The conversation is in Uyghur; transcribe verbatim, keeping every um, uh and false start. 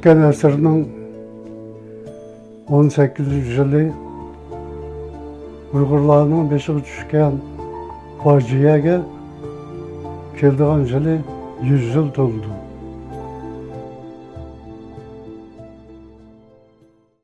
ئۆتكەن ئەسىرنىڭ ئون سەككىزىنچى يىلى ئۇيغۇرلارنىڭ بېشىغا چۈشكەن پاجىئەگە كېلىدىغان يىلى يۈز يىل تولىدۇ.